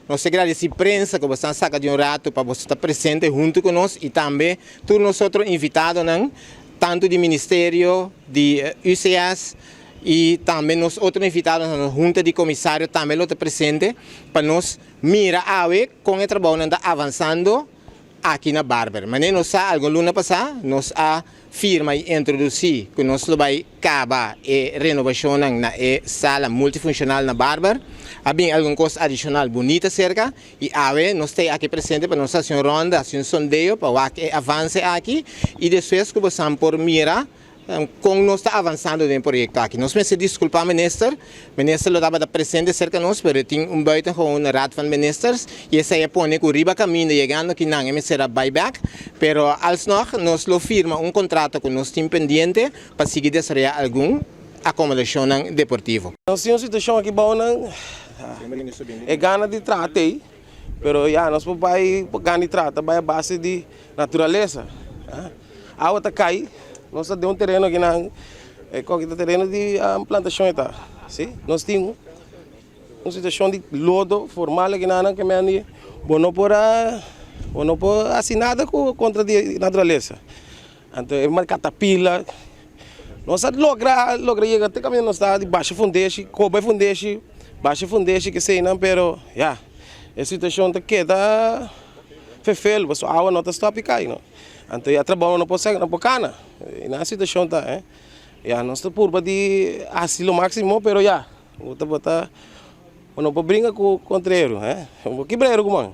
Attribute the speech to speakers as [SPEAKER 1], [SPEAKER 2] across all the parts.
[SPEAKER 1] Nos ta gradisí prensa ku boso a saka di un ratu pa boso ta presente huntu ku nos i tambe tur nos otro invitadonan, tantu di ministerio, di UCS i tambe nos otro invitadonan, nos hunta di komisario tambe lo ta presente pa nos mira awe kon e trabounan ta avansando aki na Barber. Manera nos sa algun luna pasá nos a firma i introdusí ku nos lo bai kaba e renobashonnan na e sala multifunshonal na Barber. A bin algun kos adishonal bunita serka i awe nos ta aki presente pa nos hasi un ronda, hasi un sondeo pa wak e avanse aki i despues ku bosan por mira kon nos ta avansando den e proyekto aki. Nos mester diskulpá minister, minister lo tabata presente serka nos pero e tin un buitengewoon raad van ministers i esei a pone ku riba kaminda yegando akinan e mester a bai bèk. Pero alsnog nos lo firma un kontrato ku nos tin pendiente pa sigui desaroyá algun akomodashonnan deportivo.
[SPEAKER 2] Nos tin un situashon aki bou nan e gana di traha tei, pero ya nos por bai gana di traha ta bai a base di naturalesa. Awa ta kai, nos ta den un tereno aki nan, e koki ta tereno di plantashon e ta, si. Nos tin un situashon di lodo formal aki nan ke men di bo no por a bo no por hasi nada ku kontra di naturalesa. Anto e katapila, nos a logra logra yega te kaminda nos ta di basha fundeshi, koba e fundeshi, basha e fundeshi keseinan pero ya e situashon ta keda fefel pasobra awa no ta stòp di kai no. Anto ya trabou no por sek, no por kana. I nan situashon ta, eh. Ya nos ta purba di hasi lo máksimo, pero ya, bo ta bo ta, bo no por bringa ku kontrero, eh. Bo kibra e ruman.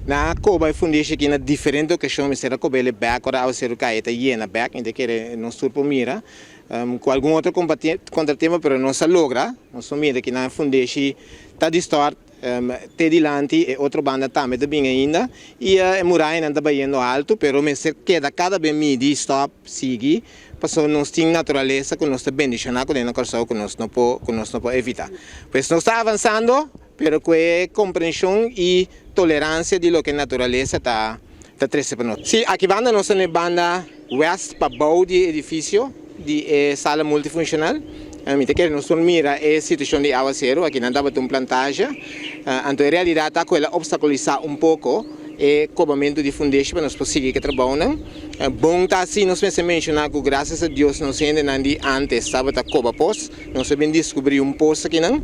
[SPEAKER 1] Nan a koba e fundeshi aki na diferente okashon, mester a koba el e bèk ora awaseru kai e ta yena bèk, mi ta kere nos tur por mira, ku algun otro kontratiempo, pero nos a logra, nos por mira ki nan e fundeshi ta di stòrt. Te dilanti e otro banda tambe ta bin ainda y e murayanan ta bayendo alto pero mester keda cada be midi stop sigui pasobra nos tin naturalesa cu nos ta bendiciona cu den na Corsou cu nos no por cu nos no por evita. Pues nos ta avansando pero cu e comprension y tolerancia di loke naturalesa ta ta trece pa nos. Si aki banda nos ta na e banda west pabou di e edificio di e sala multifuncional. Mi ta kere nos tur mira e situacion di awaceru. Aki nan tabata un plantage. Anto e realidad ta cu el a obstaculisa un poco e cobamento di fundeshi pa nos por sigui cu e trabounan. Bon ta asi nos mester menciona cu gracias a Dios nos hendenan di antes tabata coba pos. Nos a bin descubri un pos akinan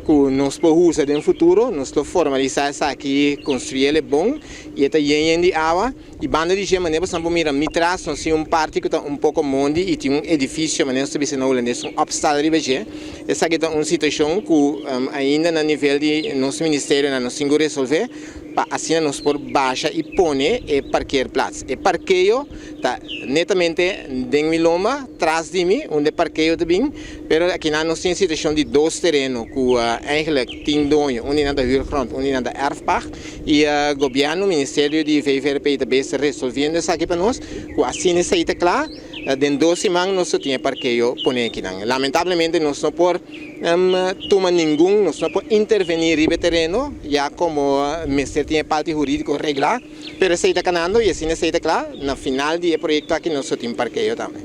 [SPEAKER 1] cu nos por usa den futuro. Nos lo formalisa esaki, construi el e bon. I e ta yen yen di awa. I banda di dje manera boso por mira mi tras nos tin un parti ku ta un poko mondi i tin un edifisio manera nos ta bisa na hulandes un opstal riba dje. Esaki ta un situashon ku ainda na nivel di nos ministerionan nos tin ku resolve pa asina nos por basha i pone e parkeerplaats. E parkeo ta netamente den mi lomba tras di mi unda e parkeo ta bin pero akinan nos tin e situashon di dos tereno ku eigenlijk tin doño, un di nan ta huurgrond, un di nan ta erfpacht. I gobièrnu, ministerio di VVRP ta bezig resolviendo esaki pa nos, ku asina esei ta kla, den dos siman nos lo tin e parkeo pone akinan. Lamentablemente nos no por tuma ningun, nos no por intervení riba e tereno, ya komo mester tin e parti hurídiko reglá, pero esei ta kanando i asina esei ta kla, na final di e proyekto aki nos lo tin parkeo tambe.